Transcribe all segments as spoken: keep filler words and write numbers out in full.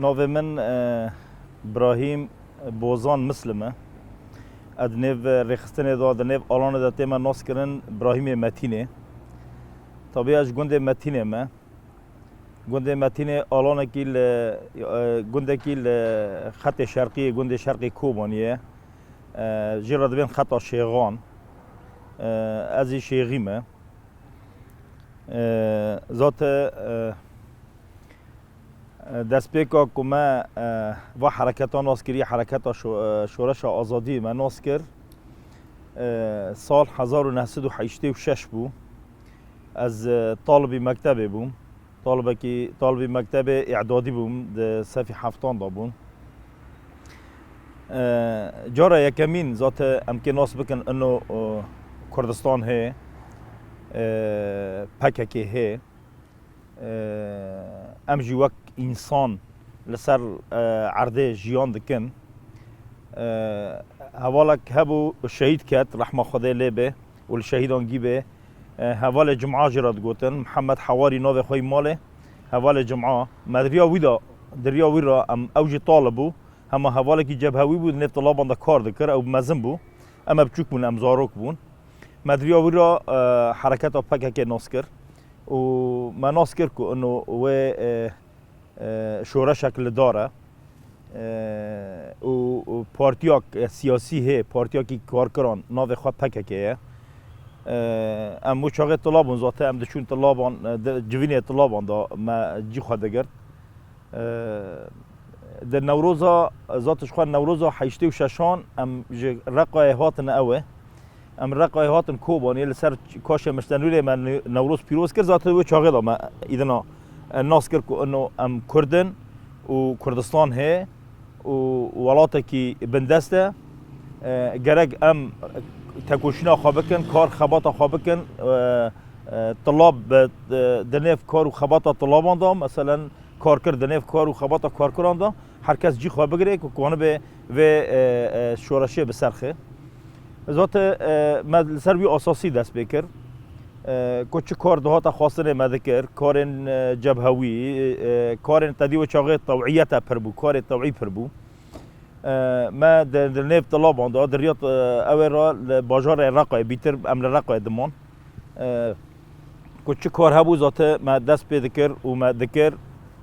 Navê min, e, Brahîm Bozan Mislim e. Ez di nêv rêxistinê de, di nêv alanê de tême naskirin Brahîmê Metînê. Tabî ez ji gundê Metînê me. Gundê Metînê alanekî li, e, gundekî li xetê şerqî yê, gundê şerqê Kobaniyê ye. E, jê re dibên xeta Şêxan. E, ez jî Şêxî me. E, zate, e, destpêka ku me, e, va hereketa nas kiriye, hereketa şo-, e, şoreşa azadiyê me nas kir, e, sal hezar û neh sed û heştê û şeş bû. Ez, e, talibî mektebê bûm. Talibekî, talibî mektebê îdadî bûm, di sefî heftan de bûm. E, cara yekemîn zate em kê nas bikin ino, e, Kurdistan hê, e, P K K hê. E, em jî wek însan li ser, e, erdê jiyan dikin. E, hevalek hebû şehîd ket, rehma Xwedê lê be û li şehîdan gî be. E, hevalê Cuma jî re digotin, Mihemed Hewarî navê xwe yî malê, hevalê Cuma. Me di riya wî de, di riya wî re em, ew jî talib bû. Hema hevalekî cebhewî bû, di nêv tilaban de kar dikir, ew mezin bû. Em ê biçûk bûn, em zarok bûn. Me di riya wî re, e, hereketa P K K nas kir û me nas kir ku ino wê, e, e, şoreşek li dar e. E, û, û partiyak, e, siyasî hê, partiyakî karkiran, navê xwe P K K ye. E, em wê çaxê tila bûn, zate em diçûn tilaban, e, di civînê tilaban de me cî xwe digirt. E, di Newroza, zate ji xwe Newroza heştê û şeşan em ji Reqayê hatin ew ê. Em Reqayê hatin Kobanê li ser Kaşê Miştenûrê me ne-, Newroz pîroz kir. Zaten wê çaxê de me îdina, e, nas kir ku ino em Kurd in û Kurdistan heye û welatekî bindest e. E, gerek em tekoşîna xwe bikin, kar xebata xwe bikin, e, e, tilab bi, e, di nêv kar û xebata tilaban de, meselen, kar kir di nêv kar û xebata karkiran de, her kes cî xwe bigire ku, ku hanibe vê, e, e, şoreşê bi ser xe. Zate, e, me li ser wî asasî dest pê kir. E, ku çi kar dihata xwestinê me dikir, karên, e, cebhewî, e, karên te dî wê çaxê tewîyete pir bû, karê tewî pir bû. E, me di, di nêv tilaban de, di riya, e, ew ê re li bajarê Reqayê, bîtir em li Reqayê diman. E, ku çi kar hebû zate me dest pê dikir û me dikir.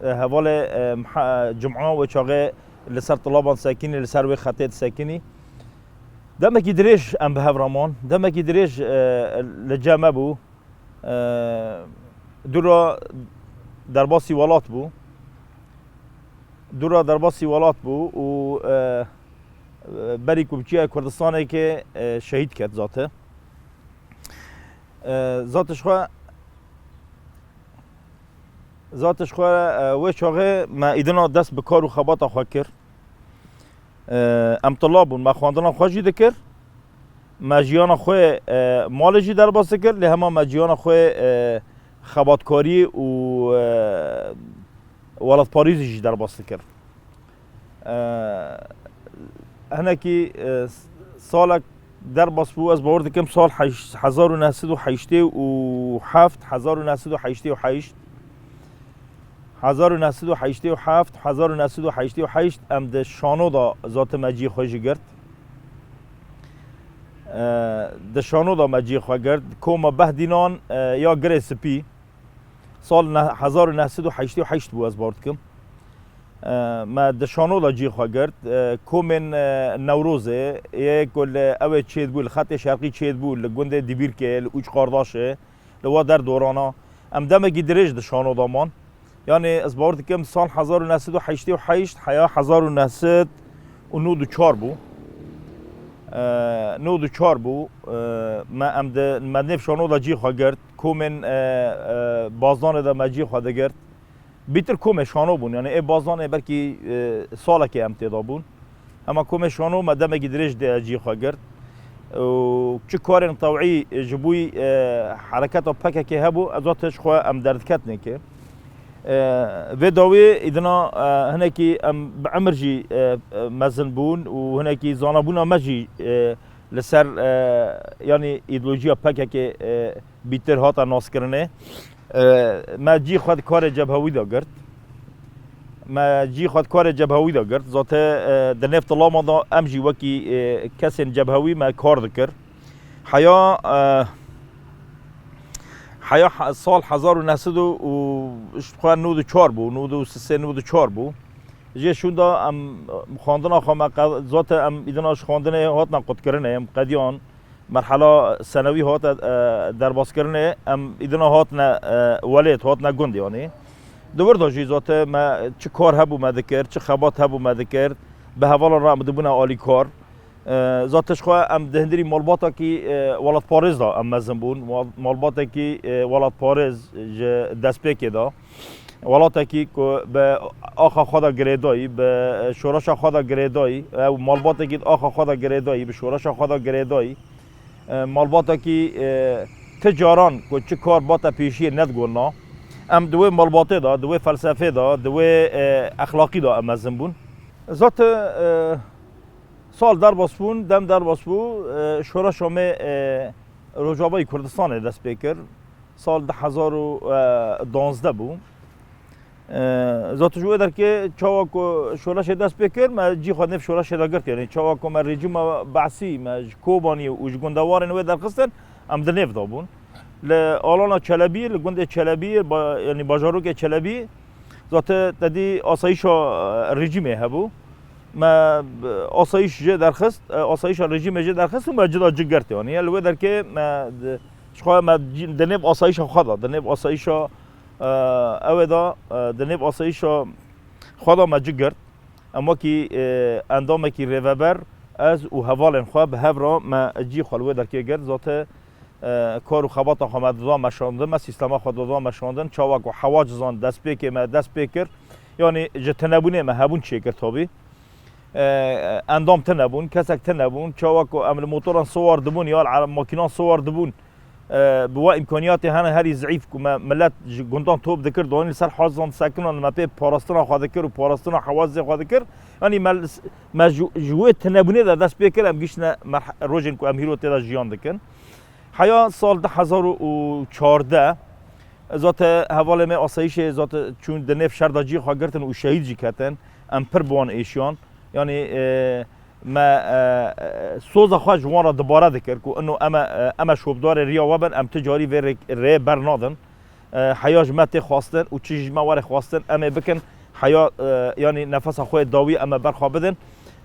E, hevalê, e, Miha-, Cuma wê çaxê li ser tilaban sekinî, li ser wê xetê disekinî. Demekî dirêj em bi hev re man. Demekî dirêj, e, li cem me bû. E, dûra derbasî welat bû. Dûra derbasî welat bû û, e, berî ku bi Çiyayê Kurdistanê ke, e, şehîd ket zate. E, zate ji xwe, zate ji xwe, e, wê çaxê me îdina dest bi kar û xebata xwe kir. E, em tila bûn, me xwendina xwe jî dikir. Me jiyana xwe, e, malê jî derbas dikir, lê hema me jiyana xwe, e, xebatkarî û, e, welatparêzî jî derbas dikir. E, hinekî, e, salek derbas bû, ez bawer dikim sal heş-, hezar û neh sed û heştê û heft, hezar û neh sed û heştê û heşt, hezar û neh sed û heştê û heft, hezar û neh sed û heştê û heşt em di Şano de zate me cî xwe jî girt. E, di Şano de me cî xwe girt. Koma Behdînan, e, ya Girê Spî. Sal ne-, hezar û neh sed û heştê û heşt bû, ez bawer dikim. E, me di Şano de cî xwe girt. E, komên, e, Newrozê, yê ku li ew ê çêdibû, li xetê şerqî çêdibû, li gundê Dibîrkê, li Uç Qardaşê, li wa der dorana. Em demekî dirêj di Şano de man. Yanî ez bawer dikim sal hezar û neh sed û heştê û heşt heya hezar û neh sed û nod û çar bû. E, nod û çar bû. E, me em di, me nêv Şano de cî xwe girt. Komên, e, e, Bazdanê de me cî xwe digirt. Bîtir komê Şano bûn. Yanî ê Bazdanê belkî, e, salekê em tê de bûn. Hema komê Şano me demekî dirêj de cî xwe girt. Û çi karên tewî ji bo, e, hereketa P K K hebû, ez û te ji xwe em derdiketine ki. E, vê dawî îdina, e, hinekî em bi emir jî, e, e, mezin bûn û hinekî zanabûna me jî, e, li ser, e, yanî îdeolojiya P K K, e, bîtir hate naskirinê. E, me cî xwe di karê cebhewî de girt. Me cî xwe di karê cebhewî de girt. Zate, e, di nêv tilama de em jî wekî, e, kesên cebhewî me kar dikir. Heya, e, heya he-, sal hezar û neh sed û, û ji xwe nod û çar bû, nod û sê, nod û çar bû. Jê şûnda em xwendina xwe me qe-, zate em îdina ji xwendinê hatina qutkirinê, em qediyan. Merhela senewî hate, e, derbaskirinê, em îdina hatine, e, welêt, hatine gund, yanî. Di wir de jî zate me çi kar hebû me dikir, çi xebat hebû me dikir, bi hevalan re em dibûne alîkar. E, zate ji xwe em di hundirî malbatekî, e, welatparêz de em mezin bûn. Mal-, malbatekî, e, welatparêz ji destpêkê de. Welatekî ku bi axa xwe de girêdayî, bi şoreşa xwe de girêdayî, ew malbatekî di axa xwe de girêdayî, bi şoreşa xwe de girêdayî, e, malbatekî, e, ti caran ku çi kar bate pêşiyê nedigonina. Em di wê malbatê de, di wê felsefê de, di wê, e, exlaqî de em mezin bûn. Zate, e, sal derbas bûn, dem derbas bû, e, şoreşa me, e, Rojavayê Kurdistanê dest pê kir. Sal du hezar û duwazdeh bû. E, zat ji wê derkê çawa ku şoreşê dest pê kir, me cî xwe nêv şoreşê de girt. Yanî çawa ku me rejîma Be'sî, me ji Kobanî û ji gundewarên wê derxistin, em di nêv de bûn. Li alana Çelebî, li gundê Çelebî, ba-, yanî bajarokê Çelebî, zate te dî asayîşa, e, rejîmê hebû. Me, e, asayîş jê derxist, e, asayîşa rejîmê jê derxist û me cida cî girt. Yanî li wê derkê me di, ji xwe me cî-, di nêv asayîşa xwe de, di nêv asayîşa, e, ew ê de, e, di nêv asayîşa xwe de me cî girt. Em wekî, e, endamekî rêveber, ez û hevalên xwe bi hev re me cî xwe li wê derkê girt. Zate, e, kar û xebata xwe me dida meşandin, me sîstema xwe dida meşandin. Çawa ku hewa cizan destpêkê me dest pê kir, yanî ji tinebûnê me hebûn çêkir tabî. E, endam tune bûn, kesek tune bûn. Çawa ku em li motoran siwar dibûn ya li makînan siwar dibûn, e, bi we îmkaniyatê hene herî zeîf ku me milet ji gundan top dikir, danî li ser hacizan disekinan, me pê parastina xwe dikir û parastina hewazê xwe dikir. Yanî me, me ji, ji wê tunebûnê de dest pê kir, em giştine merh-, rojên ku em hîro tê de jiyan dikin. Heya sal du hezar û çardeh, zate hevalê me asayîşê zate çûn di nêv şer de cî xwe girtin û şehîd jî ketin. Em pir bi wan êşiyan. Yanî, e, me, e, e, soza xwe ji wan re dibare dikir ku ino em e, e, em e şopdarê riya we bin, em ti carî vê rê, rê bernadin. E, heya ji me tê xwestin û çi ji me were xwestin, em ê bikin. Heya, e, yanî nefesa xwe yê dawî em ê ber xwe bidin.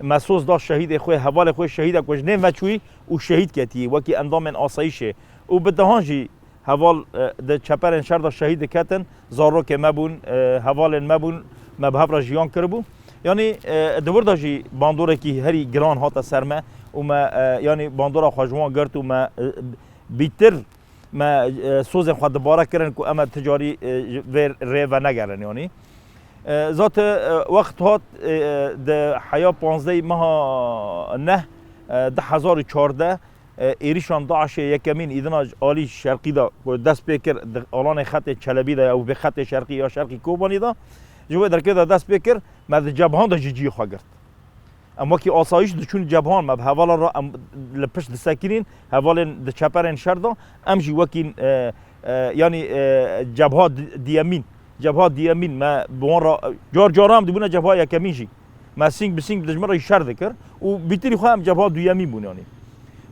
Me soz da şehîdê xwe, hevalê xwe, şehîdek ku ji nêv me çûyî û şehîd ketiyî wekî endamên asayîşê. Û bi dehan jî heval, e, di çeperên şer de şehîd diketin, zarokê me bûn, e, hevalên me bûn, me bi hev re jiyan kiribû. Yanî, e, di wir de jî bandorekî herî giran hate ser me û me, e, yanî bandora xwe ji wan girt û me, e, bîtir me, e, sozên xwe dibare kirin ku em e ti carî, e, ji vê rê venegerin, yanî. E, zate, e, wext hat, e, e, di heya panzdehê meha neh, e, du hezar û çardeh, e, êrîşan DAIŞê yekemîn îdina ji alî şerqî de ku dest pê kir, di alanê xetê Çelebî de ya û vê xetê şerqî ya şerqî Kobanî de, ji wê derkê de dest pê kir, me di cebhan de jî cihê xwe girt. Em wekî asayîş diçûn cebhan, me bi hevalan re em li pişt disekirîn, hevalên di çeperên şer de, em jî wekî, e, e, yanî, e, cebha di-, diyemîn, cebha diyemîn me bi wan re, car caran em dibûne cebha yekemîn jî. Me sîng bi sîng bi dijmin re jî şer dikir û bîtirî xwe em cebha duyemîn bûn, yanî.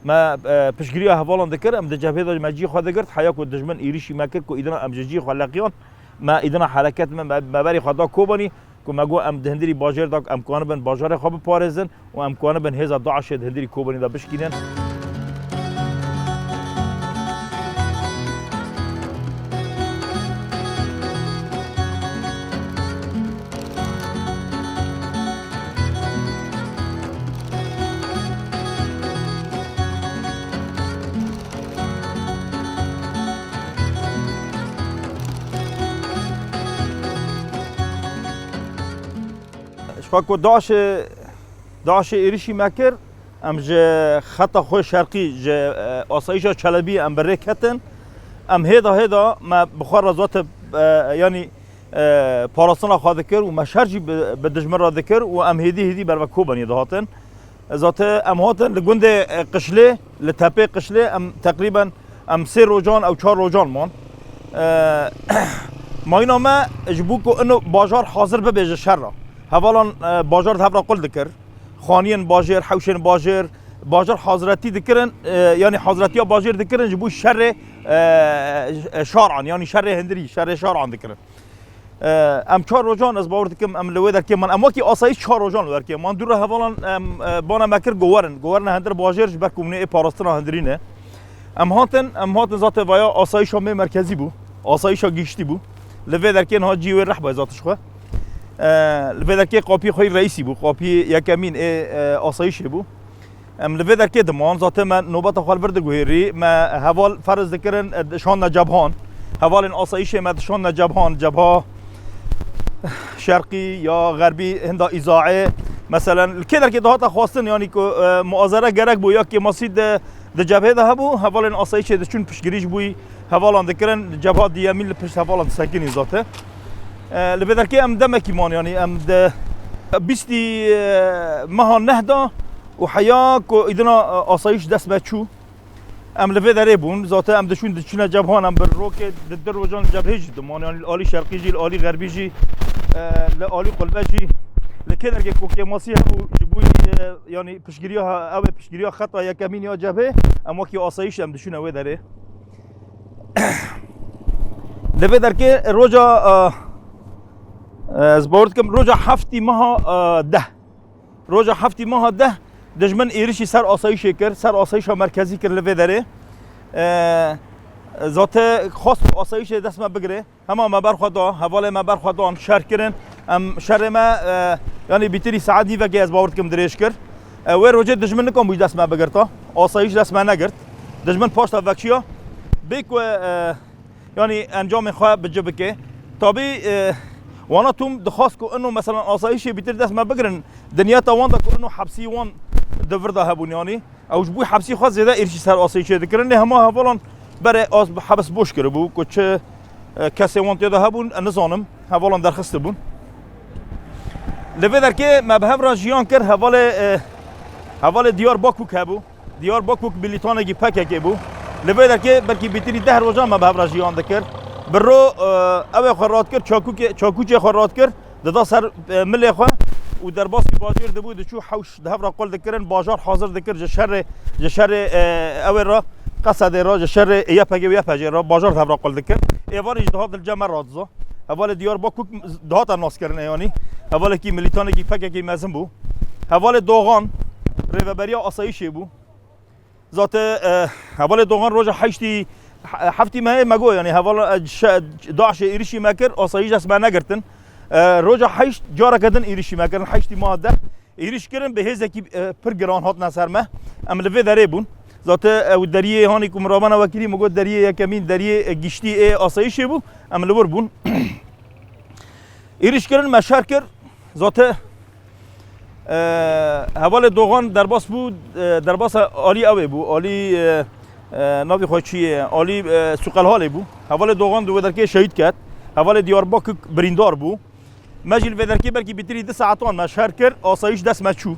Me, e, piştgiriya hevalan dikir, em di cebhê de me cî xwe digirt, heya ku dijmin êrîşî me kir ku îdina em ji cî xwe leqiyan, me îdina hereket me, me, me berî xwe da Kobanî, ku me got em di hundirî bajêr de em kanibin bajarê xwe biparêzin û em kanibin hêza DAIŞê di hundirî Kobanî de bişkînin. Ji xwe ku DAIŞê, DAIŞê êrîşî me kir, em ji xeta xwe şerqî, ji, e, asayîşa Çelebî em bi rê ketin. Em hêda hêda me bi xwe re zate, e, yanî, e, parastina xwe dikir û me şer jî bi, bi dijmin re dikir û em hêdî hêdî berve Kobaniyê dihatin. Zate em hatin li gundê, e, Qişlê, li tepê Qişlê em teqrîben em sê rojan ew çar rojan man. E, Mayîna me ji bo ku ino bajar hazir bibe ji şer re. Hevalan, e, bajar di hev re qul dikir. Xaniyên bajêr, hewşên bajêr, bajar hazretî dikirin, e, yanî hazretiya bajêr dikirin ji bo şerê, e, şaran, yanî şerê hundirî, şerê şaran dikirin. E, em çar rojan, ez bawer dikim, em li wê derkê man. Em wekî asayîş çar rojan li wê derkê man. Dû re hevalan em, e, bana me kir ku werin. Ku werin hundir bajêr ji ber ku hûn ê parastina hundirî ne. Em hatin, em hatin zaten vaya asayîşa me merkezî bû. Asayîşa giştî bû. Li vê derkê niha cî wê reh be zatiş xwe. E, li vê derkê qapiyê xwe yî reîsî bû. Qapiyê yekemîn ê, e, asayîşê bû. Em li vê derkê diman, zaten me nobeta xwe li vir diguhêrî. Me heval ferz dikirin, e, dişandine cebhan. Hevalên asayîşê me dişandine cebhan, cebha şerqî ya xerbî hinda îzaê. Meselen, li kê derkê dihata xwestin, yanî ku, e, muazere gerek bû, ya kêmasî di, di cebhê de hebû, hevalên asayîşê diçûn piştgirî ji bo hevalan dikirin, cebha diyemîn li pişt hevalan disekinî zaten. E, li vê derkê em demekî man, yanî em di bîstî, e, meha neh de û heya ku îdina, e, asayîş dest me çû. Em li vê derê bûn. Zaten em diçûn, diçûne cebhan, em bi rokê di du rojan cebhê jî diman. Yanî li alî şerqî jî, li alî xerbî jî, e, li alî qulbe jî. Li kê derkê ku kêmasî hebû ji bo, e, yanî piştgiriya, ew ê piştgiriya xeta yekemîn ya cebhê, em wekî asayîş em diçûne wê derê. Li vê derkê roja, e, e, ez bawer dikim, roja heftî meha, e, deh. Roja heftî meha deh dijmin êrişî ser asayîşê kir, ser asayîşa merkezî kir li vê derê. E, zate xwest ku asayîşê dest me bigire. Hema me berxwe da, hevalê me berxwe dan, şer kirin. Em şerê me, e, yanî bîtirî saet nîvekê ez bawer dikim dirêj kir. E, wê rojê dijmin nikan bû ji dest me bigirta. Asayîş dest me negirt. Dijmin paşta vekşiya. Bê ku, e, yanî encamên xwe bi ci bike. Tabî, e, wana Tom dixwast ku ino, meselan, asayîşê bîtir dest me bigirin, di niyeta wan de ku ino hepsî wan di vir de hebûn, yanî ew ji bo hepsî xwe zêde êrişî ser asayîşê dikirin. Lê hema hevalan berê as-, hebs boş kiribû, ku çi, e, kesê wan tê de hebûn, e, nizanim, hevalan derxistibûn. Li vê derkê me bi hev re jiyan kir, hevalê, e, hevalê Diyarbakûk hebû. Diyarbakûk milîtanekî P K K bû. Li vê derkê belkî bîtirî deh rojan me bi hev re jiyan dikir. Bi ro, e, ew ê xwe rat kir, çakûkê, çakûçê xwe rat kir, dida ser, e, milê xwe û derbasî bajêr dibû, diçû hewş di hev re qul dikirin, bajar hazir dikir ji şerê, ji şerê, e, ew ê re, Qesedê re, ji şerê Y P G û Y P J re, bajar di hev re qul dikir. Êvarî jî dihat dilce me re dizo. Hevalê Diyarbakûk dihate naskirin, e, yanî hevalekî milîtanekî P K K mezin bû. Hevalê Dogan rêveberiya asayîşê bû. Zate, e, hevalê Dogan roja heştî, he-, heftî mehê me got, yanî heval, e, şe-, DAIŞê êrişî me kir, asayîş dest me negirtin. E, roja heşt careke din êrişî me kirin, heştî meha deh. Êriş kirin, bi hêzekî, e, pir giran hatine ser me. Em li vê derê bûn. Zate, e, ew deriyê hanî ku min ravana wekirî, min got deriyê yekemîn, deriyê, e, giştî ê asayîşê bû. Em li wir bûn. Êriş kirin, me şer kir. Zate, e, hevalê Dogan derbas bû, e, derbasa alî ew ê bû, alî, e, e, navê xwe çi ye? Alî, e, Suqelhalê bû. Hevalê Dogan di wê derkê şehîd ket. Hevalê Diyarbakir birîndar bû. Me jî li vê derkê belkî bîtirî du saetan me şer kir, asayîş dest me çû.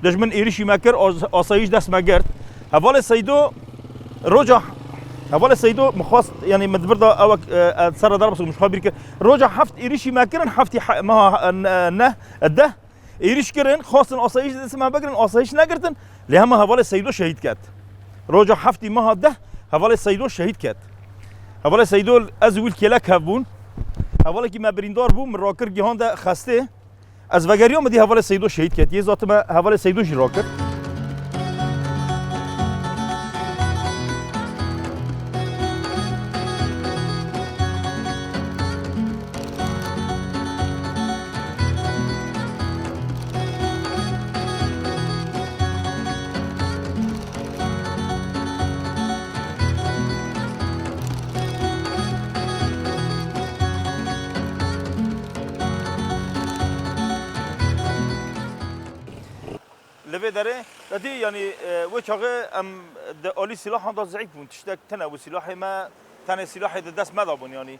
Dijmin êrişî me kir, as-, asayîş dest me girt. Hevalê Seydo, roja, hevalê Seydo min xwest, yanî min di vir de ew, e, e, ser re derbas min xwe bîr kir. Roja heft êrişî me kirin, heftî he-, meha, e, ne, deh êriş kirin, xwestin asayîş dest me bigirin, asayîş negirtin. Lê hema hevalê Seydo şehîd ket. Roja heftî meha deh hevalê Seydo şehîd ket. Hevalê Seydo, ez û wî kêlek hev bûn. Hevalekî me birîndar bû, min rakir gihande xestê. Ez vegeriya min dî hevalê Seydo şehîd ket. Yê zate me hevalê Seydo jî rakir. Li vê derê, detî, yanî, e, wê çaxê em di alî sîlahan de zeîf bûn. Tiştek tune bû, sîlahê me, tenê sîlahê di dest me de bûn, yanî.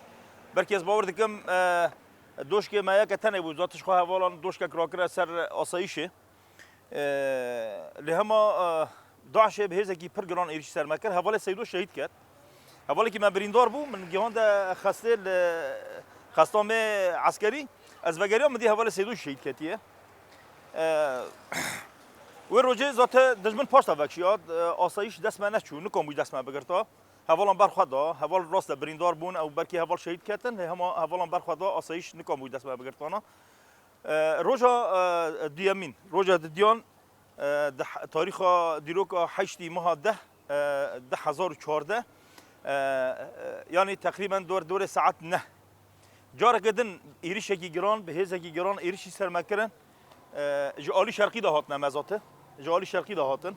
Belkî ez bawer dikim, e, doşkê me yeke tenê bû, zatiş xwe hevalan doşkek rakire ser asayîşê. E, lê hema, e, DAIŞê bi hêzekî pir giran êrîş ser me kir. Hevalê Seydo şehîd ket. Hevalekî me birîndar bû, min gihande xestê li xesta me eskerî. Ez vegeriya min dî hevalê Seydo jî şehîd ketiye. E, wê rojê zate dijmin paşta vekşiya, e, asayîş dest me neçû, nikom wî dest me bigirta. Hevalan berxwe da, heval raste birîndar bûn, ew belkî heval şehîd ketin, lê hema hevalan berxwe da, asayîş nikom wî dest me bigirtana. E, roja, e, duyemîn, roja didiyan, e, di he-, tarîxa dîroka heştî meha deh, e, du hezar û çardeh, e, e, yanî teqrîben dor-, dorê saet neh. Careke din êrişekî giran, bi hêzekî giran êrişî ser me kirin. E, ji alî şerqî de hatine me zate. Ji alî şerqî de hatin.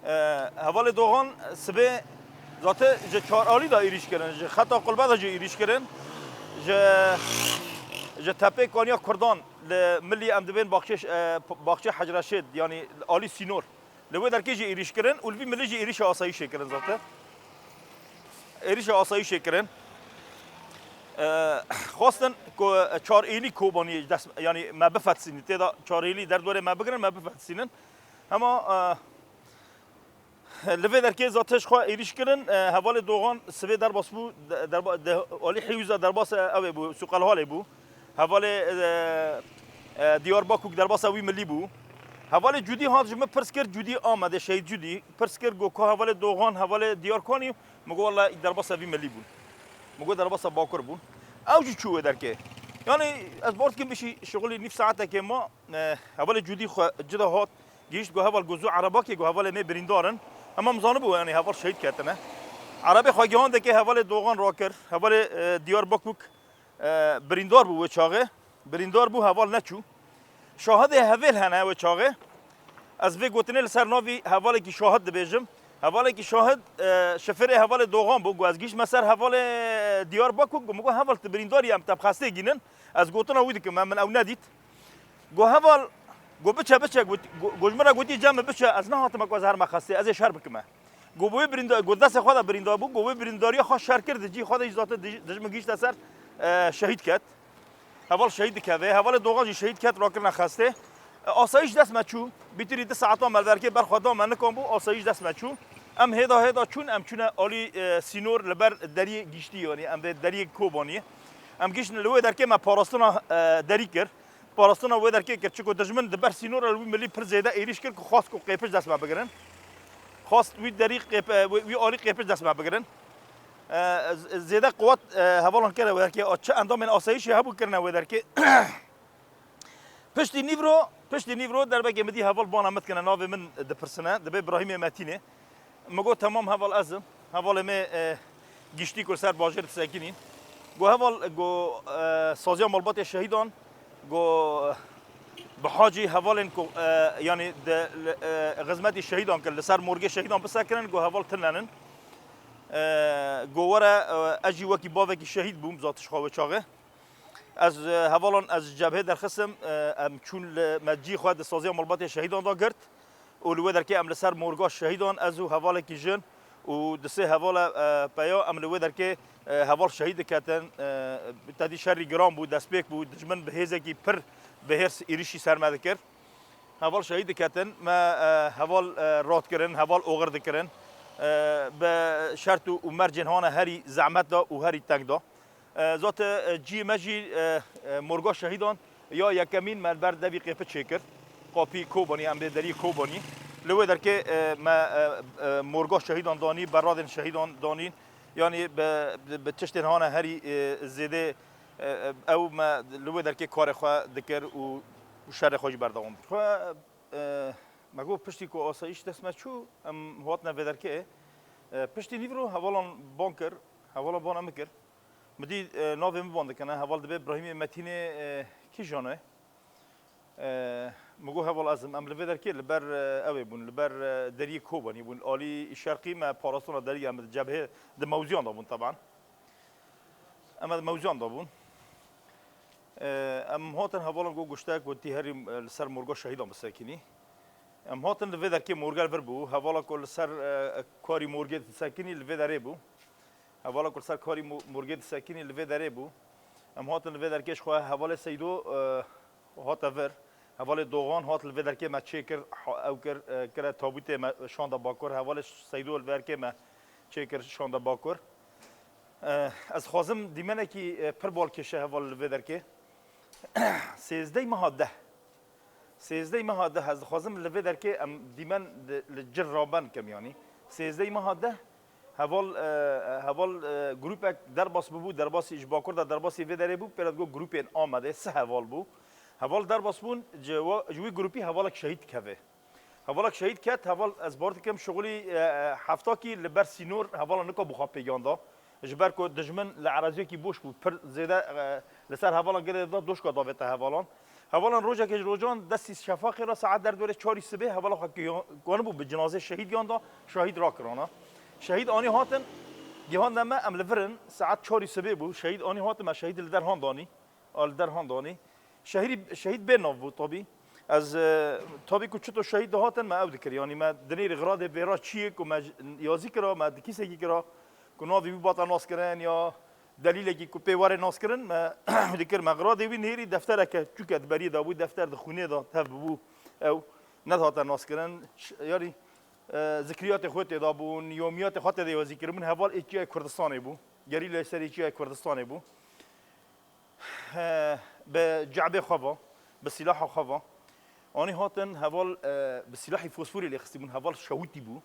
E, hevalê Doxan sibê zate ji çar alî de êrîş kirin, ji xeta qulbe de jî êrîş kirin. Ji, ji tepê kaniya Kurdan li milî em dibên baxçê, e, baxçê Hecreşêd, yanî alî sînor. Li wê derkê jî êrîş kirin û li vî milî jî êrîşa asayîşê kirin zate. Êrîşa asayîşê kirin. E, xwestin ku çar êlî Kobaniyê dest, yanî me bifetisînin. Tê de çar êlî derdorê me bigirin, me bifetisînin. Hema, e, li vê derkê zate ji xwe êrîş kirin, e, hevalê Doxan sivê derbas bû, de-, derba-, de-, alî Hêwîza derbas ew ê bû, Sûqelhalê bû. Hevalê, e, e, Diyarbakûk derbasa wî milî bû. Hevalê Cûdî hat ji min pirs kir, Cûdî Amedê, Şehîd Cûdî. Pirs kir, got, "Ku hevalê Doxan, hevalê Diyarkanî?" Min got, "Wele derbasa vî milî bûn." Min got, "Derbasa Bakur bûn." Ew jî çû wê derkê. Yanî ez bar dikim bişî şixulî nîv saetekê ma, e, hevalê Cûdî xwe cida hat, gihîşt, got, "Heval, got, zû erebakê, got, hevalê me birîndar in." Hema min zanibû, yanî heval şehîd ketine. Erebê xwe gihandekê hevalê Doxan rakir, hevalê, e, Diyarbakûk, e, birîndar bû wê çaxê. Birîndar bû, heval neçû. Şahidê hevêl hene wê çaxê. Ez vê gotinê li ser navî hevalekî şahid dibêjim. Hevalekî şahid, e, şofêrê hevalê Doxan bû. Got, "Ez gihîştime ser hevalê Diyarbakûk, got, min got, 'Heval, tu birîndarî, em te bi xestê gînin.'" Ez gotina wî dikim, min ew nedît. Got, "Heval, got, biçe, biçe," got, got, got, ji min re gotî, "Cem, biçe, ez nehatime ku ez herime xestê, ez ê şer bikime." Got, "Bi wê birînda-, got, destê xwe de birîndar bû, got, wê birîndarîya xwe şer kir, di cî xwe de jî zate dij-, dijmin gihîşte ser, e, şehîd ket." Heval şehîd dikeve, hevalê Doxan jî şehîd ket, rakirine xestê. E, asayîş dest me çû, bîtirî du saetan me li derkê berxwe da, me nikan bû, asayîş dest me çû. Em hêda hêda çûn, em çûne alî, e, sînor li ber deriyê giştî, yanî em vê deriyê Kobaniyê. Em giştin li wê derkê me parastina, e, derî kir. Parastina wê derkê kir, çiko dijmin di ber sînora li wî milî pir zêde êrîş kir ku xwast ku qêpiş dest me bigirin. Xwast wî derî qêp-, e, wî, wî alî qêpiş dest me bigirin. E, z-, zêde quwet, e, hevalan kire wê derkê. A, çi endamên asayîşê hebû kirine wê derkê. Piştî nîvro, piştî nîvro derbekê min dî heval bana min dikine, navê min dipirsine, dibê Birahîmê Metînê. Min got, "Temam heval, ez im." Hevalê me, e, giştî ku li ser bajêr disekinîn. Got, "Heval," got, e, "saziya malbatê şehîdan," got, "bi hacî hevalên ku, e, yanî di, e, xizmetî şehîdan kir, li ser morgê şehîdan bisekirin," got, "heval tune nin." E, got, "Were, e, ez jî wekî bavekî şehîd bûm, zatiş xwe wê çaxê." Ez, e, hevalan ez ji cebhê derxistim, e, em çûn li me cî xwe di saziya malbatê şehîdan de girt û li wê derkê em li ser morga şehîdan, ez û hevalekî jin û di sê hevala, e, peya em li wê derkê, e, heval şehîd diketin. E, tedî şerî giran bû, destpêk bû, dijmin bi hêzekî pir bi hêrs êrişî ser me dikir. Heval şehîd diketin, me, e, heval, e, rad kirin, heval oxir dikirin. E, bi şert û, û mercên hane herî zehmet da û herî teng da. E, zate, e, cî me jî, e, e, morga şehîdan ya yekemîn me li ber devî Qêpî çêkir. Qapî Kobanî, em bê derî Kobanî. Li wê derkê, e, me, e, e, morga şehîdan danî, beradên şehîdan danîn. Yanî bi, bi, bi tiştên hane herî, e, zêde, e, e, ew me li wê derkê karê xwe dikir û, û şerê xwe jî berdewam dikir. Xwe, e, me got piştî ku asayîş dest me çû, em hatine vê derkê. E, piştî nîvro hevalan ban kir, hevalan bana min kir. Min dî, e, navê min ban dikine, heval dibê Birahîmê Metînê, e, kîjan e? E, min got, "Heval ez im." Em li vê derkê li ber, e, ew ê bûn, li ber, e, deriyê Kobanî bûn. Alî şerqî me parastina deriyê, em di cebhê, di mewziyan de bûn teban. Em di mewziyan de bûn. E, em hatin hevalan got, "Guştek got tî herî, e, li ser morga şehîdan bisekinî." Em hatin li vê derkê morge li vir bû. Hevala ku li ser, e, karî morgê disekinî li vê derê bû. Hevala ku li ser karî mo-, morgê disekinî li vê derê bû. Em hatin li vê derkê ji xwe hevalê Seydo, e, hate vir. Hevalê Doxan hat li vê derkê me çêkir, ha-, ew kir, e, kire tabûtê me şande Bakur. Hevalê Seydo li vê derkê me çêkir şande Bakur. Eh, ez dixwazim dîmenekî, eh, pir balkêş e heval li vê derkê. Sêzdehê meha deh. Sêzdehê meha deh ez dixwazim li vê derkê em dîmen li, li cir raben kim yanî. Sêzdehê meha deh heval, eh, heval, eh, grûpek derbas bûbû, derbasî ji Bakur de derbasî vê derê bû, pê re digot grûpên Amedê, sih heval bû. Heval derbas bûn, ji wa-, ji wî grûpî hevalek şehîd dikeve. Hevalek şehîd ket, heval ez bar dikim şixulî, e, e, heftakî li ber sînor hevala nika bû xwe pêgan da. Ji ber ku dijmin li eraziyekî boş bû, pir zêde, e, li ser hevalan girê da doşka davête hevalan. Hevalan rojekê ji rojan destî şefaqê re saet derdorê çarî sibê hevala xwe gihan-, gihanibû bi cinazê şehîd gihan da, şehîd rakirana. Şehîd anî hatin, gihande me em li vir in, saet çarî sibê bû, şehîd anî hatin me şehîd li der han danî. A li der han danî. Şehîrî, şehîd bê nav bû tabî. Ez, e, tabî ku çito şehîd dihatin me ew dikir. Yanî me dinêrî xiradê vêra çiyê ku me j-, yazî kira, me di kîsekî kira, ku navê wî bata naskirin ya delîlekî ku pê were naskirin, me dikir me xiradê wî nêrî deftereke çûke di beriyê de bû, defter di xwînê de tev bû ew nedihate naskirin. Ş-, yanî, e, zikriyatê xwe tê de bûn, yomiyatê xwe tê de yazî kiribûn, heval ê çiyayê Kurdistanê bû. Gerîleyê serê çiyayê Kurdistanê bû. He, bi ce'bê xwe ve, bi sîlaha xwe ve. Anî hatin heval, e, bi sîlahî fosforî lê xistîbûn, heval şewitî bû.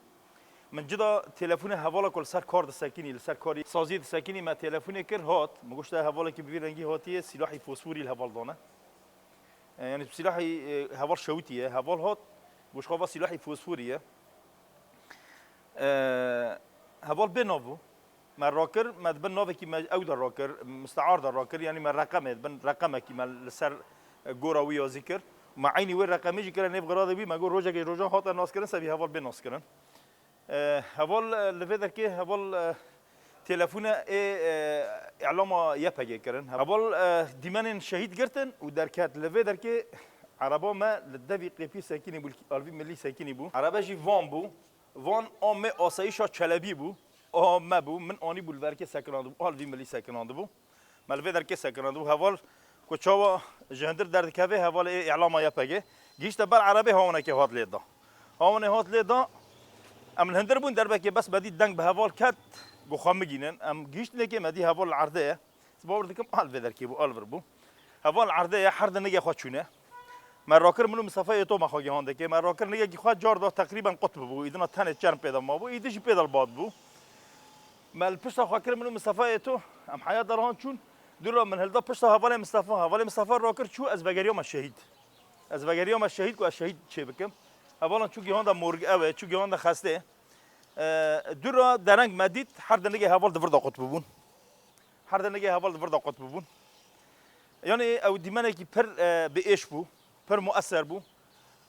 Min cida telefona hevala ku li ser kar disekinî, li ser karî saziyê disekinî, me telefonê kir, hat. Min goşt, te hevalekî bi vî rengî hatiye, sîlahî fosforî li heval dane. E, yanî sîlahî, e, heval şewitî ye. Heval hat, goşt xwe ve sîlahî fosforî ye. E, heval bê nav bû. Me rakir, me di bin navekî me ew de rakir, mistear de rakir, yanî me reqemê, di bin reqemekî me li ser, e, gora wî yazî kir. Me eynî wê reqemê jî kire nêv xiradê wî, me got rojekê ji rojan hate naskirin, se vî heval bê naskirin. E, heval, e, li vê derkê heval, e, telefone ê, e, îlama Y P G kirin. Heval, e, dîmenên şehîd girtin û derket. Li vê derkê ereba me li devî qêpî sekinî bû, li alvî milî sekinî bû. Erebe jî van bû. Van a me asayîşa Çelebî bû, a me bû, min anîbû li verkê sekinandibû, a li vî milî sekinandibû. Me li vê derkê sekinandibû. Heval ku çawa ji hundir derdikeve, hevalê ê îlama Y P G gihîşte ber erebê hawinekê hat lê da. Hawinê hat lê da, em li hundir bûn derbekê bes me dît deng bi heval ket, ku xwe migînin. Em gihîştinekê me dî heval li erdê ye. Ez bawer dikim, a li vê derkê bû, a li vir bû. Heval erdê ye, her di nigê xwe çûne. Me rakir min û Mistefa Êto me xwe gihandekê. Me rakir nigekî xwe car da teqrîben qut bibû. Îdina tenê çerm pê de mabû, îdî jî pê de li bad bû. Me li pişta xwe kir min û Mistefa Êto. Em heya de li han çûn. Dû re min hilda pişta hevalê Mistefa. Hevalê Mistefa rakir çû, ez vegeriya me şehîd. Ez vegeriya me şehîd ku ez şehîd çê bikim. Hevalan çû gihanda morg ew e, çû gihanda xestê. E, dû re dereng me dît, her di nigê heval di vir de qut bibûn. Her di nigê heval di vir de qut bibûn. Yanî ew dîmenekî pir, e, bi êş bû, pir mueser bû.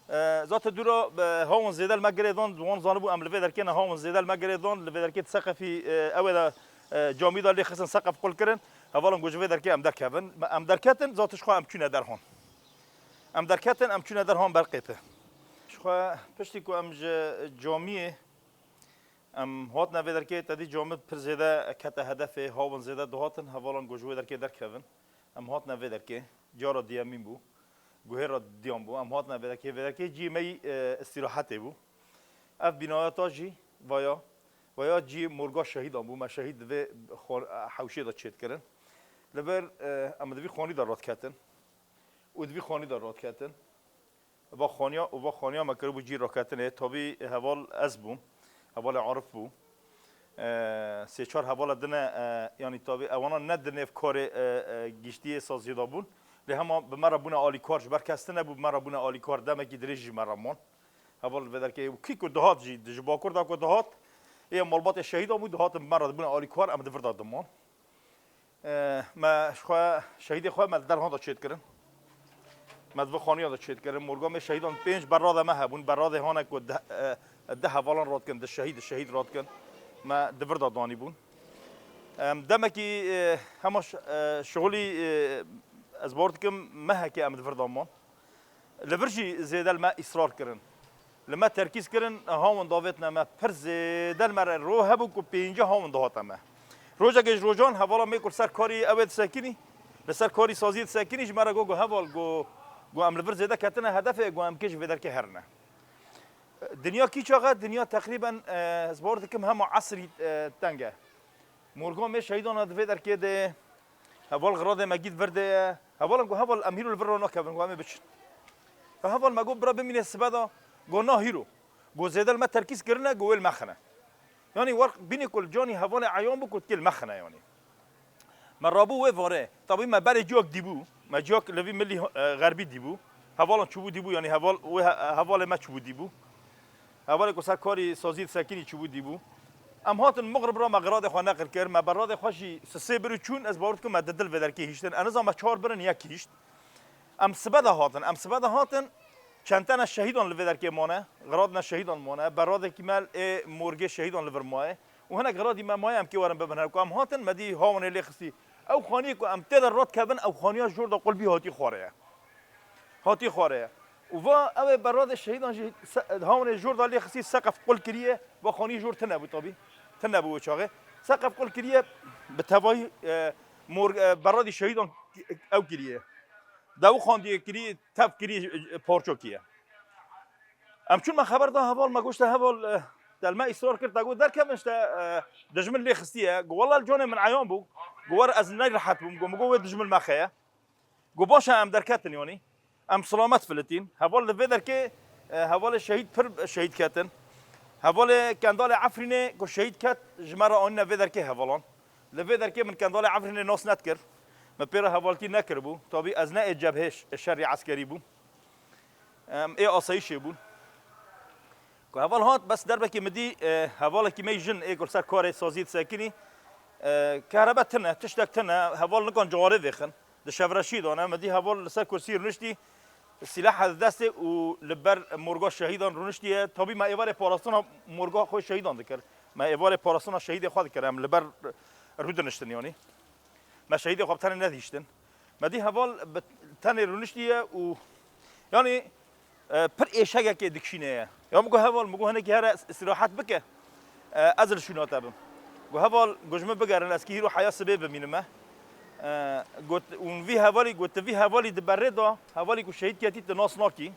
E, zaten dû re, e, hawin zêde li me girê dan, wan zanibû em li vê derkê ne, hawin zêde li me girê dan, li vê derkê di seqefî, e, ew ê de, e, camî de lê xistin seqef qul kirin. Hevalin got ji vê derkê em derkevin. Me, em derketin, zaten ji xwe em çûne derhan. Em derketin, em çûne derhan ber qêpe. Ji xwe piştî ku em ji camiyê Em hatine vê derkê, te dî camî pir zêde kete hedefê, hawin zêde dihatin, hevalan got ji wê derkê derkevin. Em hatine vê derkê, cara diyemîn bû, guhêra diyan bû. Em hatine vê derkê, vê derkê ciyê me yî, e, îstîrahetê bû. Ev bînaya ta jî vaya, vaya ciyê morga şehîdan bû. Me şehîd di vê xo-, hewşê de çêdikirin. Li vir, e, em di vî xanî de radiketin û di vî xanî de radiketin. Va xaniya û va xaniya me kiribû cî raketinê. Tabî heval ez bûm. Hevalê Arif bû. E, sê çar hevala dine, e, yanî tabî ewana ne di nêv karê, e, e, giştiyê saziyê de bûn. Lê hema bi me re bûne alîkar, ji ber kes tune bû, bi me re bûne alîkar. Demekî dirêj jî me re man. Heval vê derkê û kî ku dihat jî, di ji Bakur de ku dihat, ê malbatê şehîdan bû, dihatin bi me re dibûne alîkar, em di vir de diman. E, me ji xwe, şehîdê xwe me li derhan de çêdikirin. Me di vî xaniya de çêdikirin. Morga me şehîdan pênc berradê me hebûn. Berradê hane ku deh, e, deh hevalan radikin, di şehîd, di şehîd radikin. Me di vir de danîbûn. Em, demekî, e, hema ş-, e, şixulî, e, ez bawer dikim mehekê em di vir de man. Li vir jî zêde li me îsrar kirin. Li me terkîz kirin, hawin davêtine me. Pir zêde li me re ro hebû ku pênce hawin dihate me. Rojekê ji rojan hevala me ku li ser karî ew ê disekinî, li ser karî saziyê disekinî, ji me re got, got, "Heval, got, got, em li vir zêde ketine hedefê, got, em kê ji vê derkê herine." Dinya kî çax e? Dinya teqrîben, e, ez bawer dikim hema esrî, e, teng e. Morga me şehîdan e di vê derkê de. Heval xiradê me gît vir de ye. Hevalan ku heval em hîro li vir re nakevin ku em ê biçin. Heval me got bira bimîne sibe de. Got na hîro. Got zêde li me terkîz kirine, got wê li me xine. Yanî werq bînî ku li canî hevalê eyan bû ku dikê li me xine yanî. Me rabû wê varê. Tabî me berê ciyok dîbû. Me ciyok li vî milî, e, xerbî dîbû. Hevalan çûbû dîbû, yanî heval, wê he-, hevalê me çûbû dîbû. Hevalê ku ser karî sazî disekinî çûbû dîbû. Em hatin Mixrib ra me xiradê xwe neqil kir. Me beradê xwe jî sisê bir û çûn, ez bawer dikim me di dil vê derkê hiştin. Ez nizam me çar birin yek hişt. Em sibe de hatin. Em sibe de hatin. Çend tene şehîdan li vê derkê mane. Xiradine şehîdan mane. Beradekî me ê morgê şehîdan li vir maye. Û hinek xiradî me maye em kê werin bibin her ku em hatin, me dî hawanê lê xistî. Ew xaniyê ku em tê de rat kevin, ew xaniya jor da qulbî hatî xwarê ye. Hatî xwarê ye. Û va ew ê beradê şehîdan jî se-, hawanê jor da lê xistî seqef qul kiriye, va xaniyê jor tine bû tabî. Tine bû wê çaxê. Seqef qul kiriye, bi tevayî, e, mor-, e, beradî şehîdan ew kiriye. Dew xandiye kirî, tev kirî, e, parço kiye. Em çûn me xeber da heval, me goşte heval, e, te li me îsrar kir, te got derkevin işte, e, dijmin lê xistiye. Got wela li canê min eyan bû. Got wer ez neyrehet bûm. Got min got wê dijmin me xeye. Got baş e em derketin yanî. Em silamet filitîn. Heval li vê derkê, e, hevalê şehîd pir şehîd ketin. Hevalê Kendalê Efrînê ku şehîd ket ji me re anîne vê derkê hevalan. Li vê derkê min Kendalê Efrînê nas nedikir. Min pê re hevaltî nekiribû. Tabî ez ne ê cebhê ş-, şerî eskerî bûm. Em ê asayîşê bûn. Ku heval hat, bes derbekî min dî, e, hevalekî me jin ê ku li ser karê sazî disekinî, e, kehrebe tune, tiştek tune, heval nikan cawarê vêxin. Di şevreşî de ne, min dî heval li ser kursî rûniştî, sîleh di destê û li ber morga şehîdan rûniştiye. Tabî me êvarê parastina morga xwe şehîdan dikir. Me êvarê parastina şehîdê xwe dikir. Em li ber rûdiniştin yanî. Me şehîdê xwe bi tenê nedihiştin. Me dî heval bi tenê rûniştiye û yanî, e, pir êşegekê dikişîne ye. Ya min got heval, min got hinekî here îstirahet bike. E, ez li şûna te bim. Got heval, got ji min bigerin, ez kî hîro heya sibê bimînime. E, got, û vî hevalî, got tu vî hevalî di berê de, hevalî ku şehîd ketî tu nas nakî.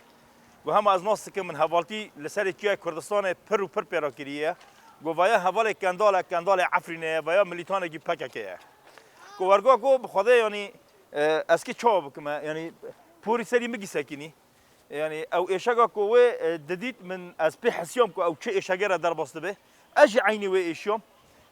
Got hema ez nas dikim, min hevaltî li serê çiyayê Kurdistanê pir û pir pê re kiriye. Got vaya hevalê Kendal e, Kendalê Efrînê ye, vaya milîtanekî P K K ye. Got werga got bi Xwedê yanî, e, ez kî çawa bikim e, yanî porî serî min kî sekinî. Yanî ew êşega ku wê, e, didît min ez pê hesiyam ku ew çi êşegê re derbas dibe. Ez jî eynî wê êşiyam.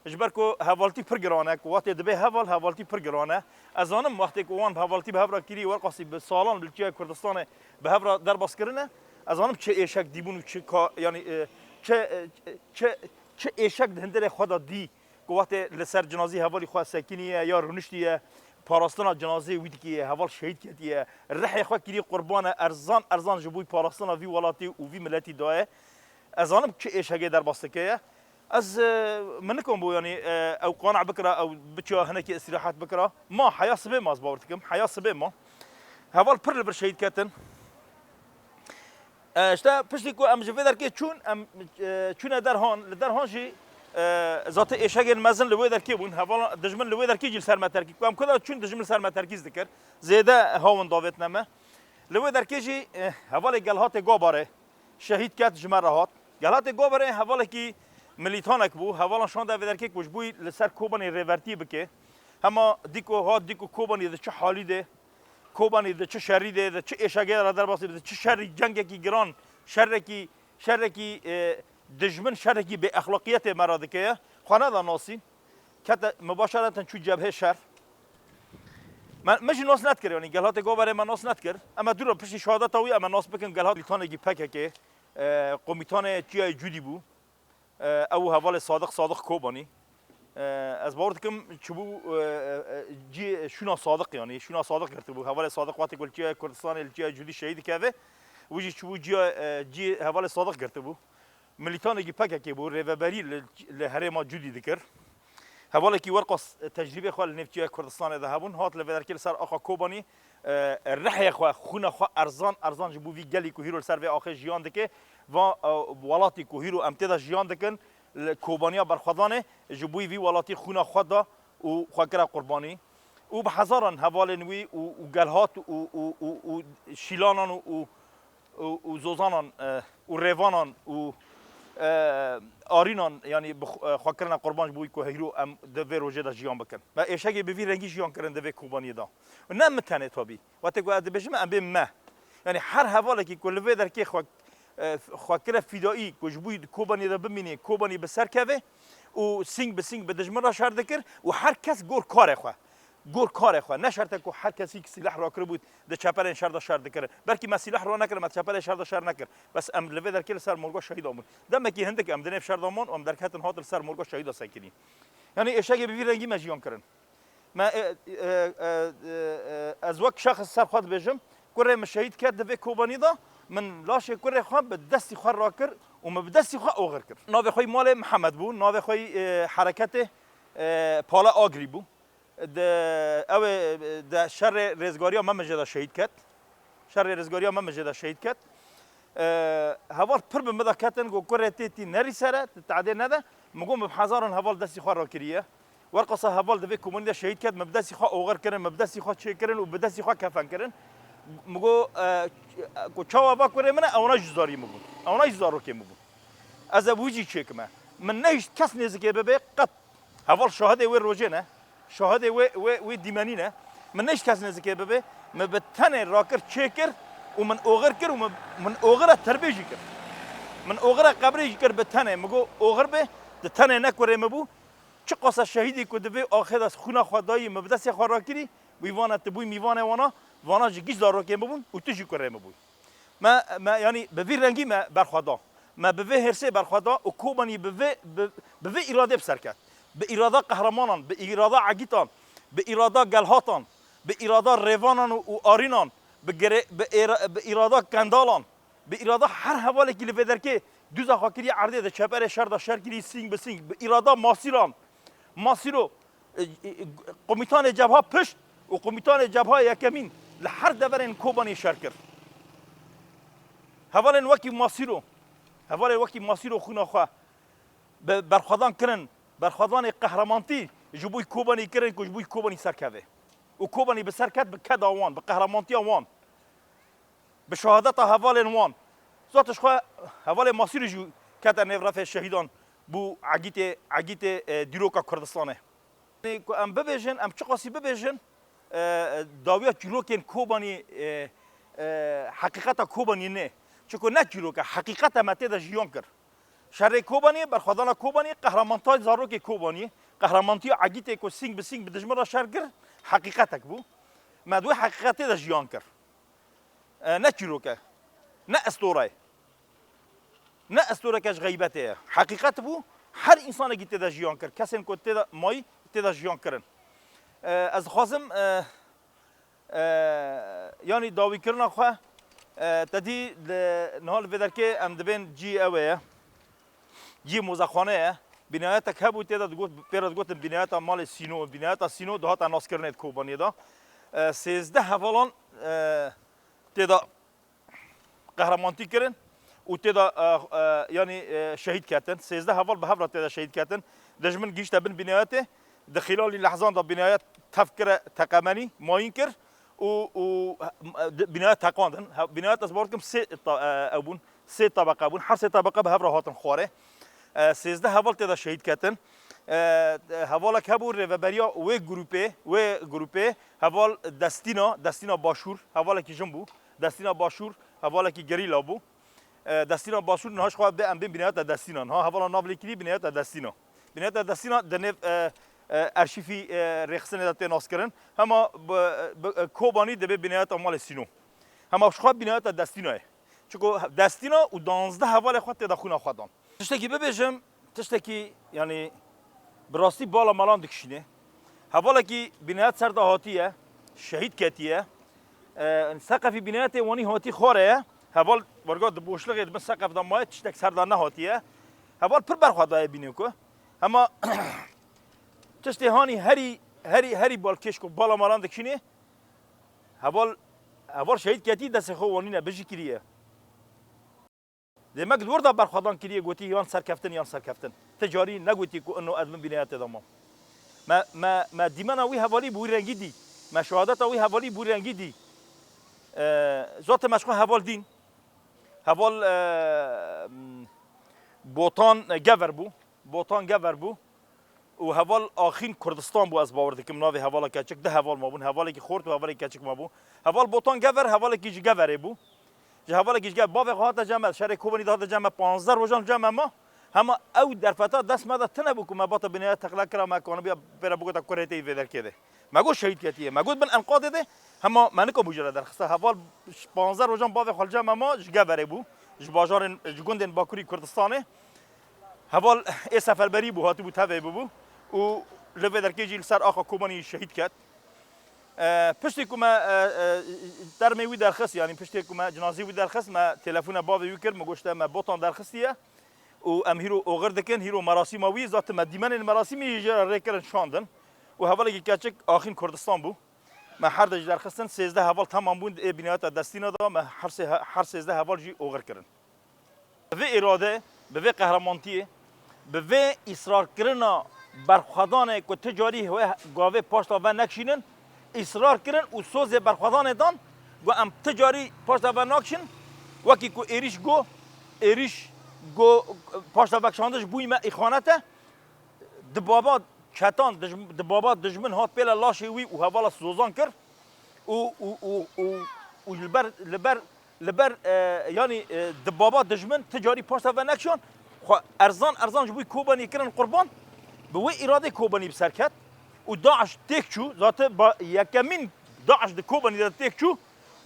Ji ber ku hevaltî pir giran e, ku wextê dibe heval, hevaltî pir giran e. Ez zanim wextê ku wan hevaltî bi hev re kirî, werqasî bi salan li çiyayê Kurdistanê bi hev re derbas kirine. Ez zanim çi êşek dîbûn û çi ka-, yanî, e, çi, e, çi, çi êşek di hundirê xwe de dî ku wextê li ser cinazî hevalî xwe sekiniye ya rûniştiye, parastina cinazê wî dikiye, heval şehîd ketiye, rihê xwe kirî qurban e, erzan erzan ji bo parastina vî welatî û vî miletî daye. Ez zanim çi êşegê derbas dike ye. Ez, e, min nikom bû, yanî, e, ew qana bikira, ew biçiya hinekî îstirahet bikira. Ma heya sibê ma, ez bawer dikim. Heya sibê ma. Heval pir li vir şehîd ketin. E, işte piştî ku em ji vê derkê çûn, em, e, çûne derhan. Li derhan jî, e, zatê êşegên mezin li wê derkê bûn. Heval dijmin li wê derkê jî li ser me terkî. Ku em ku da çûn dijmin li ser me terkîz dikir. Zêde hawin davêtine me. Li wê derkê jî, e, hevalê Gelhatê Gobarê. Şehîd ket ji me re hat. Gelhatê Goberê hevalekî milîtanek bû. Hevalan şande vê derkê ku ji bo li ser Kobanê rêvertî bike. Hema dîko hat, dîko Kobanê di çi halî de, Kobanê di çi şerî de, di çi êşegê re derbas dibe, di çi şerî, cengekî giran, şerekî, şerekî, e, dijmin, şerekî bêexlaqiyetê me re dike ye. Xwe neda nasîn. Kete, mibaşereten çû cebhê şer. Me, me jî nas nedikir, yanî Gelhatê Goverê me nas nedikir. Em e dû re piştî şehadeta wî em e nas bikin Gelhat komutanekî P K K, e, komutanê çiyayê Cûdî bû. E, ew û hevalê Sadiq, Sadiq Kobanî. E, ez bawer dikim çi bû, e, e, cî şûna Sadiq, yanî şûna Sadiq girtibû. Hevalê Sadiq wextê ku li çiyayê Kurdistanê, li çiyayê Cûdî şehîd dikeve, wî jî çi bû ciya, e, cî hevalê Sadiq girtibû. Milîtanekî P K K bû, rêveberî li, li herêma Cûdî dikir. Hevalekî werqas tecrîbê xwe li nêv çiyayê Kurdistanê de hebûn, hat li vê derkê li ser axa Kobanî, e, rihê xwe, xwîna xwe erzan, erzan ji bo vî gelî ku hîro li ser vê axê jiyan dike, va, e, welatî ku hîro em tê de jiyan dikin, li Kobaniya berxwedanê, ji bo vî welatî xwîna xwe da û xwe kire qurbanî. Û bi hezaran hevalên wî û, û Gelhat û, û, û, û Şîlanan û, û û, û Zozanan, e, û Rêvanan û, E, arînan, yanî bi xwe-, e, xwekirina qurban ji bo wî ku heyro em di vê rojê de jiyan bikin. Me êşegê bi vî rengî jiyan kirin di vê kobaniyê de. Û ne min tenê tabî. Wextê ku ez dibêjim em bê me. Yanî her hevalekî ku li vê derkê xwe, e, xwe kire fîdayî ku ji bo wî di kobaniyê de bimînê, kobanî bi ser keve û sîng bi sîng bi dijmin re şer dikir û her kes gor karê xwe. Gor karê xwe. Ne şert e ku her kesî sîleh rakiribû di çeperên şer de şer dikirin. Belkî me sîleh ranekirin, me di çeperên şer de şer nekir. Bes em li vê derkê li ser morga şehîdan bûn. Demekî hindik em di nêv şer de man û em derketin hat li ser morga şehîda sekinî. Yanî êşegê bi vî rengî me jiyan kirin. Me, e, e, e, e, e, ez wek şexs ser xwe dibêjim, kurê min şehîd ket di vê kobanî de, min laşê kurê xwe bi destî xwe rakir û min bi destî xwe oxir kir. Navê xwe yî malê Mihemed bû, navê xwe yî, e, hereketê, e, Pale Agrî bû. Di, ew ê, di şerê rêzgariya Memijê de şehîd ket. Şerê rêzgariya Memijê de şehîd ket. E, heval pir bi min de ketin, got, "Kurê tê tî nerî sere, tu tehdê nede." Min got, "Min bi hezaran heval destî xwe rakiriye. Werqasa heval di vê komunî de şehîd ket, min bi destî xwe oxir kirin, min bi destî xwe çêkirin û bi destî xwe kefen kirin." Min got, e, "Ku çawa va kurê min e, ewana jî zarî min bûn. Ewana jî zarokê min bûn. Ez ê wî jî çêkime." Min nehişt kes nêzikê bibe, qet. Heval şahidê wê rojê ne. Şahidê wê, wê, wê dîmenî ne. Min nehişt kes nêzikê bibe. Min bi tenê rakir çêkir û min oxir kir û min, min oxira terbê jî kir. Min oxira qebrê jî kir bi tenê. Min got, "Oxir be, di tenê ne kurê min bû." Çiqasa şehîdî ku di vê axê de xwîna xwe dayî, min bi destê xwe rakirî, wî vana tu bûyî mîvanê wana, vana ji giş zarokê min bûn û tu jî kurê min bûyî. Me, me, yanî bi vî rengî me berxwe da. Me bi vê hêrsê berxwe da û Kobanî bi vê, bi, bi vê îradê bi ser ket. Bi îrada qehremanan, bi îrada egîtan, bi îrada gelhatan, bi îrada rêvanan û, û arînan, bi gere-, bi êra-, bi îrada kendalan, bi îrada her hevalekî li vê derkê duza xwe kiriye erdê de çeperê şer de şer kirî sîng bi sîng, bi îrada masîran, masîro, e, e, e, Komîtanê Cebha Pişt û Komîtanê Cebha Yekemîn li her deverên Kobanê şer kir. Hevalên wekî Masîro, hevalên wekî Masîro xwîna xwe bi berxwedan kirin, berxwedanê qehramantî ji bo Kobanî kirin ku ji bo Kobanî serkeve. Û Kobanî bi ser ket bi keda wan, bi qehramantiya wan, bi şehadeta hevalên wan. Zat ji xwe hevalê Masîrî jî kete nêv refê şehîdan bû egîtê, egîtê, e, dîroka Kurdistanê. Ku em bibêjin, em çiqasî bibêjin, e, dawiya çîrokên Kobanî, e, e, heqîqeta Kobanî ne. Çiko ne çîrok e, heqîqet e me tê de jiyan kir. Şerê Kobanî, berxwedana Kobanî, qehramantay zarokê Kobanî, qehramantiya egîtê ku sîng bi sîng bi dijmin re şer kir, heqîqetek bû. Me di wê heqîqetê de jiyan kir. E, ne çîrok e, ne estora ye. Ne estoreke ji xeybetê ye. Heqîqet bû, her însanekî tê de jiyan kir. Kesên ku tê de mayî, tê de jiyan kirin. E, ez dixwazim, e, e, yanî dawîkirina xwe, e, te dî li, niha li vê derkê em dibên cî ew ê ye. Cî mozexane ye. Bînayetek hebû, tê de digot, pê re digotin bînayeta malê Sîno. Bînayeta Sîno dihate naskirinê di Kobaniyê de. E, sêzdeh hevalan, e, tê de qehramantî kirin û tê de, e, e, yanî, e, şehîd ketin. Sêzdeh heval bi hev re tê de şehîd ketin. Dijmin gihîşte bin bînayetê. Di xîlalî lehzan de bînayet tev kire teqemenî, mayîn kir û, û, e, di-, bînayet teqandin. He-, bînayet ez bawer dikim sê ta-, e, ew bûn. Sê tebeqe bûn. Her sê tebeqe bi hev re hatin xwarê. E, sêzdeh heval tê de şehîd ketin. E, hevalek hebû rêveberiya wê grûpê, wê grûpê heval Destîna, Destîna Başûr, hevalekî jin bû. Destîna Başûr, hevalekî gerîla bû. E, Destîna Başûr niha ji xwe bê em bên bînayeta Destîna. Niha hevala nav lê kirî bînayeta Destîna. Bînayeta Destîna di nêv, e, e, arşîfî, e, rêxistinê de tê naskirin. Hema bi, bi, e, Kobanî dibê bînayeta malê Sîno. Hema ji xwe bînayeta Destîna ye. Çiko Destîna û danzdeh hevalê xwe tê de xwîna xwe dan. Tiştekî bibêjim, tiştekî, yanî, bi rastî bala malan dikişîne. Hevalekî bînayet ser de hatiye, şehîd ketiye. E, seqefî bînayetê wanî hatî xwarê ye. Heval werga di boşluxê di bin seqef de maye, tiştek ser de nehatiye. Heval pir berxwe daye bînê ku. Hema tiştê hanî herî, herî, herî balkêş ku bala malan dikişîne. Heval, heval şehîd ketî, destê xwe wanîne, bijî kiriye. Demek di wir de berxwedan kiriye, gotî yan serkeftin, yan serkeftin. Ti carî negotî ku ino ez bin bînayetê de mam. Me, me, me dîmena wî hevalî bi wî rengî dî. Me şehadeta wî hevalî bi wî rengî dî. E, zaten me ji xwe heval dîn. Heval, e, Botan Gever bû. Botan Gever bû. Û heval Axîn Kurdistan bû, ez bawer dikim navê hevala keçik. Du heval mabûn. Hevalekî xort û hevalekî keçik mabû. Heval Botan Gever, hevalekî ji Geverê bû. Ji hevalekî ji Gever, bavê xwe hate cem me, şerê Kobanî de hate cem me, panzdeh rojan cem me ma. Hema ew derfeta dest me de tune bû ku me bata binaya teqla kira, me kanibiya pêre bigota kurê te yî vê derkê de. Me got şehîd ketiye. Me got bin enqadê de, hema me nika bûjere derxiste. Heval panzdeh rojan bavê xwe li cem me ma, ji Geverê bû. Ji bajarên, ji gundên Bakurî Kurdistanê. Heval ê seferberî bû, hatibû tevê bûbû û li vê derkê jî li ser axa Kobanî şehîd ket. E, piştî ku me, e, e, termê wî derxist, yanî piştê ku me cinazî wî derxist, me telefona bavê wî kir, me goşte me Botan derxistiye û em hîro oxir dikin, hîro merasîma wî, zaten me dîmenên merasîmê jî jê re rê kirin şandin û hevalekî keçik Axîn Kurdistan bû. Me her de jî derxistin, sêzdeh heval temam bûn, ê bînayeta destîna de me her sê-, her sêzdeh heval jî oxir kirin. Bi vê îrade, bi vê qehramantiyê, bi vê îsrarkirina berxwedanê ku ti carî wê gavê paşta venekşînin, îsrar kirin û sozê berxwedanê dan ku em ti carî paşta venakşin, wekî ku êrîş got, êrîş got, paşta vekşandiş bûyî me îxanet e, di baba çetan, dij-, di baba dijmin hat pêle laşê wî û hevala zozan kir û, û, û, û, û li ber, li ber, li ber, e, yanî, e, di baba dijmin ti carî paşta venekşan, xwe erzan, erzan ji bo Kobanî kirin qurban, bi wê îradê Kobanî bi ser ket û DAIŞ têk çû, zaten ba-, yekemîn DAIŞ di Kobanî de têk çû,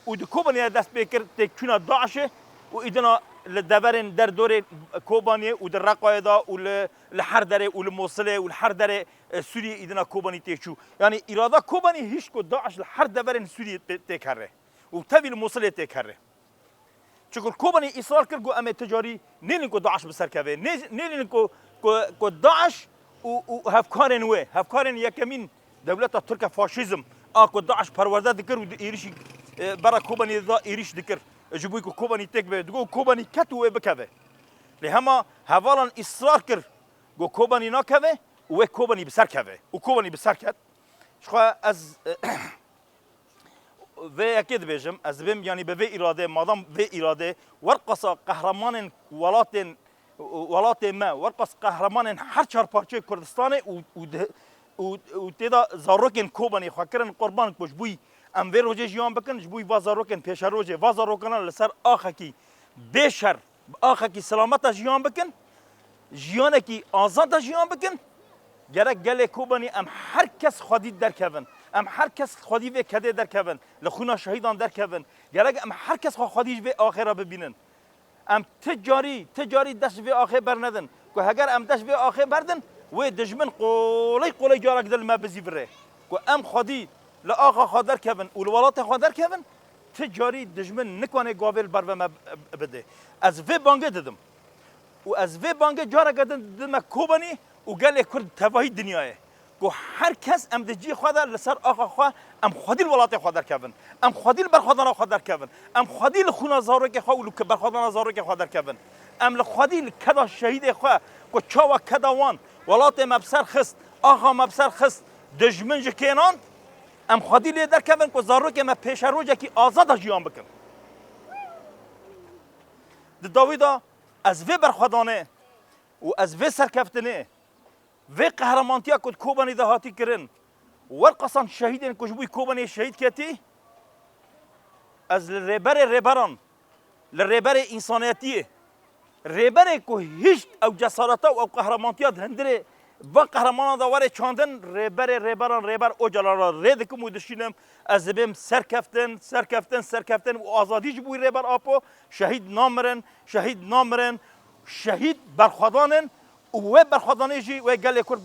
û di Kobaniyê dest pê kir têkçûna DAIŞê û îdina li deverên derdorê Kobaniyê û di Reqayê de û li, li her derê û li Mosilê û li her derê, e, Sûriyê îdina Kobanî têk çû. Yanî îrada Kobanî hişt ku DAIŞ li her deverên Sûriyê tê-, têk here û tevî li Mosilê têk here. Çunku Kobanî îsrar kir ku em ê ti carî nêlin ku DAIŞ bi ser keve. Nê-, nêlin ku, ku, ku DAIŞ û, û hevkarên wê, hevkarên yekemîn dewleta Tirk e faşîzm a ku DAIŞ perwerde dikir û di êrişî, e, bera Kobanî de êrîş dikir. E, ji bo ku Kobanî têk be, digot Kobanî ket û wê bikeve. Lê hema hevalan îsrar kir ku Kobanî nakeve û wê Kobanî bi ser keve. Û Kobanî bi ser ket. Ji xwe ez, e, vê yekê dibêjim, ez dibêm, yanî bi vê îradê, madam vê îradê, werqasa qehremanên welatên, welatê me, werqas qehremanên her çar parçeyê Kurdistanê û, û di-, û, û tê de zarokên Kobanê xwe kirin qurban ku ji bo em vê rojê jiyan bikin, ji bo va zarokên pêşerojê, va zarokana li ser axekî bê şer, bi axekî silameta jiyan bikin, jiyanekî azada jiyan bikin, gerek gelê Kobanî em her kes xwedî derkevin. Em her kes xwedî vê kedê derkevin. Li xwîna şehîdan derkevin. Gerek em her kes xwe xwedî ji vê axê re bibînin. Em ti carî, ti carî dest ji vê axê bernedin. Ku heger em dest ji vê axê berdin, wê dijmin qoley qoley carek din li me bizîvirê. Ku em xwedî li axa xwe derkevin û li welatê xwe derkevin, ti carî dijmin nikane gavê li ber ve me bide. Ez vê bangê didim. Û ez vê bangê careke din didime Kobanî û gelê Kurd tevahî dinyayê. Ku her kes em di cî xwe de li ser axa xwe, em xwedî li welatê xwe derkevin. Em xwedî li berxwedana xwe derkevin. Em xwedî li xûna zarokê xwe û li berxwedana zarokê xwe derkevin. Em li xwedî li keda şehîdê xwe, ku çawa keda wan, welatê me bi ser xist, axa me bi ser xist, dijmin ji kênan, em xwedî lê derkevin ku zarokê me pêşerojekî azada jiyan bikin. Di dawî de ez vê berxwedanê û ez vê serkeftinê, vê qehremantiya ku di Kobanî de hatî kirin, werqasan şehîdên ku ji bo Kobanê şehîd ketî, ez li rêberê rêberan, li rêberê însaniyetiyê, rêberê ku hişt ew cesareta û ew qehremantiya di hundirê van qehremanan de were çandin, rêberê rêberan, rêber Ocalan re rê dikim û dişînim, ez dibêm serkeftin, serkeftin, serkeftin û azadî ji bo wî rêber Apo, şehîd namirin, şehîd namirin, şehîd berxwedan in û wê berxwedanê jî wê gelê Kurd